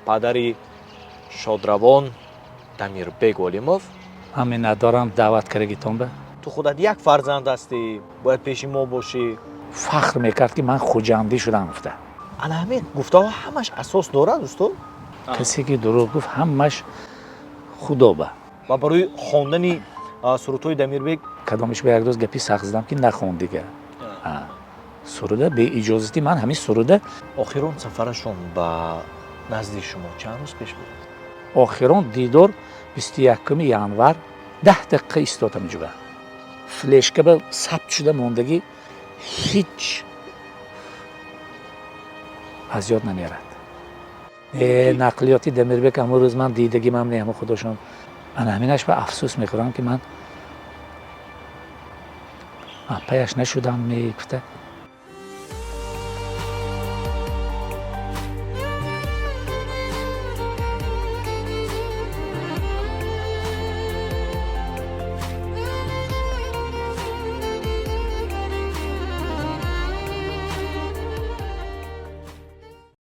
Падари шодравон Дамирбек Олимов. Ман миннатдорам даъват кардагитон ба. Ту худат як фарзанд ҳастӣ, бояд пеши мо бошӣ. Фахр мекард, ки ман хуҷандӣ шудам, гуфта. Ана ҳамин гуфтаҳо ҳамаш асос дорад, устод? Касе ки дурӯғ гуфт, ҳамаш худоба. Ва барои хондани сурудҳои Дамирбек. Кадомиш ба як рӯз гапи сахт задам, ки нахон дига суруда беиҷозати ман, ҳамин суруда. Охирон сафарашон ба назди шумо чанд рӯз пеш буд? Охирон дидор 21-уми январ, 10 дақиқа истод ҳамиҷоба. Флешка ба сабт шуда мондагӣ, ҳеҷ аз ёд намерад. Нақлиёти Дамирбек ҳамон рӯз ман дидагимам не, ҳамо худошон. Ана ҳаминаш ба афсӯс мехӯрам, ки ман паяш нашудам, мегуфта.